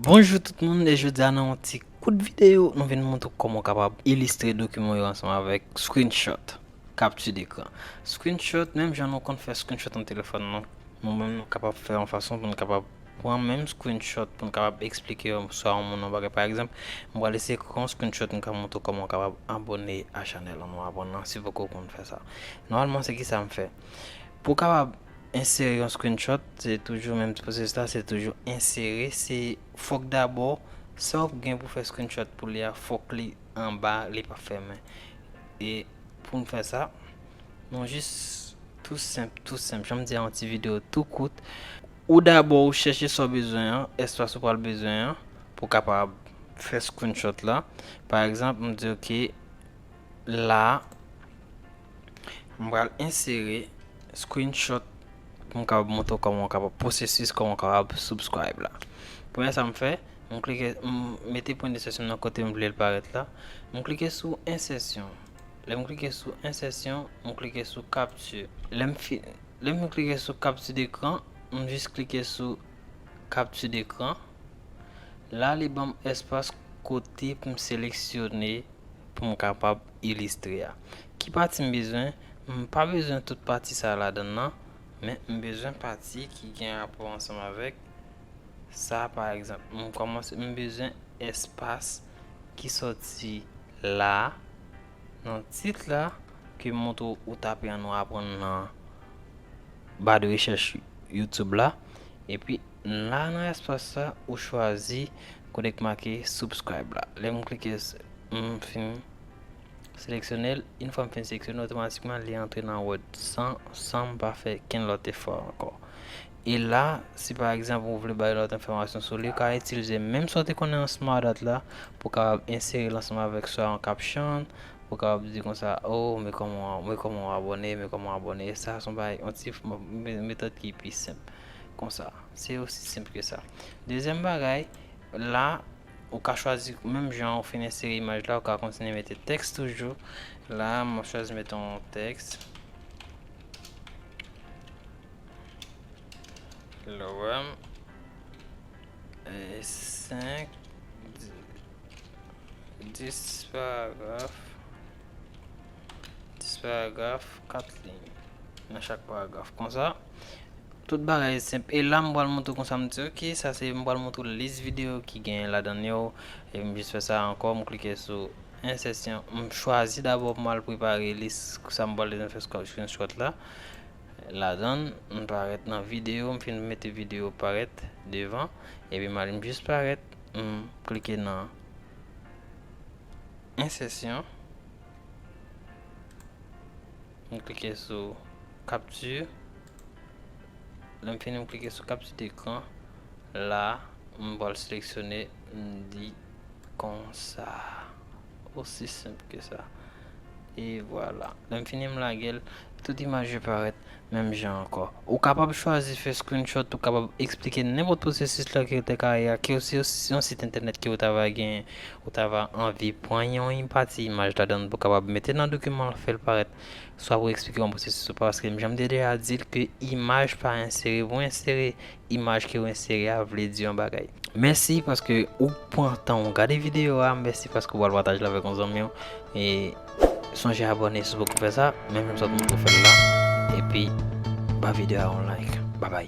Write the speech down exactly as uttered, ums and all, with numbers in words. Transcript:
Bonjou tout moun, e jodi a nan yon ti kout videyo, nou vin montre w kòman w kapab ilistre dokiman yo ansanm avèk screenshot, capture d'écran. Screenshot, menm jan nou konn fè screenshot nan telefòn nou, nou menm nou kapab fè yon fason pou nou kapab pran menm screenshot pou nou kapab eksplike swa yon moun yon bagay. Pa egzanp, m pral eseye pran yon screenshot, m ka montre w kòman w kapab abòne a chanèl an nou aprann nan si w poko konn fè sa. Nòmalman, se kisa m fè? Pou w kapab ensere yon screenshot, se toujou menm ti pwosesis la, se toujou ensere, se fòk dabò sa w gen pou fè screenshot pou li a, fòk li anba, li pa fèmen. E pou n fè sa, nou jis tou senp, tou senp, jan m di a, yon ti videyo tou kout. Ou dabò ou chèche sa w bezwen an, espas ou pral bezwen an, pou w kapab fè screenshot la. Pa egzanp, m di, ok, la, m pral ensere screenshot pou m kapab montre w kòman w kapab, pwosesis kòman w kapab subscribe la. Premye sa m fè, m klike, m mete pwen de ensèsyon nan kote m vle l parèt la. M klike sou ensèsyon. Lè m klike sou ensèsyon, m klike sou capture. Lè m fi-, lè m klike sou capture d'écran, m jis klike sou capture d'écran. La, li ban m espas kote pou m seleksyone pou m kapab ilistre a. Ki pati m bezwen? M pa bezwen tout pati sa a ladan l nan, men m bezwen pati ki gen rapò ansanm avèk sa, pa egzanp. M kòmanse, m bezwen espas ki sòti la, nan tit la, ke m montre w, ou tape an nou aprann nan ba de rechèch YouTube la. Epi la, nan espas sa, ou chwazi kote k make subscribe la. Lè m klike, s-, m fin seleksyone l, yon fwa m fin seleksyone, otomatikman li antre nan Word san, san m pa fè kenn lòt efò ankò. E la, si pa egzanp ou vle bay lòt enfòmasyon sou li, ou ka itilize menm sa w te konnen an Smart Art la pou w kapab ensere l ansanm avèk swa yon caption, pou w kapab di konsa, oh, men kòman, men kòman w abòne, men kòman w abòne. Sa se yon bagay, yon ti, m-, metòd ki pi senp. Konsa, se osi senp ke sa. Dezyèm bagay, la, ou ka chwazi, menm jan ou fin ensere imaj la, ou ka kontinye mete tèks toujou. La, m ap chwazi mete yon tèks. Lè w wè m, e, senk, di-, dis paragraf, dis paragraf, kat liy nan chak paragraf. Konsa, tout bagay senp. E la, m pral montre w konsa, m di, ok, sa se, m pral montre w lis videyo ki genyen ladan l yo. E m jis fè sa ankò, m klike sou ensèsyon. M chwazi dabò pou m al prepare lis sa m pral bezwen fè screenshot la. Ladan l, m parèt nan videyo, m fin mete videyo parèt devan, epi m al, m jis parèt, m klike nan ensèsyon, m klike sou capture, lè m fini, m klike sou capture d'écran, la, m pral seleksyone, m di konsa. Osi senp ke sa. E vwala. Lè m fini, m lage l, tout imaj yo parèt menm jan ankò. Ou kapab chwazi fè screenshot, ou kapab eksplike nenpòt pwosesis la ke w te ka ye a, ke w se yon sit entènèt ke w ta va gen, ou ta va anvi pran yon im-, pati imaj ladan l pou w kapab mete nan dokiman l, fè l parèt, swa pou eksplike yon pwosesis ou pa, paske jan m te deja di l ke imaj pa ensere, pou ensere imaj ke w ensere a vle di yon bagay. Mèsi paske ou pran tan w gade videyo a, mèsi paske w al pataje l avèk yon zanmi w. E sonje abòne si w poko fè sa, menm jan m sot montre w fè l la. Epi, ba videyo a yon like. Babay.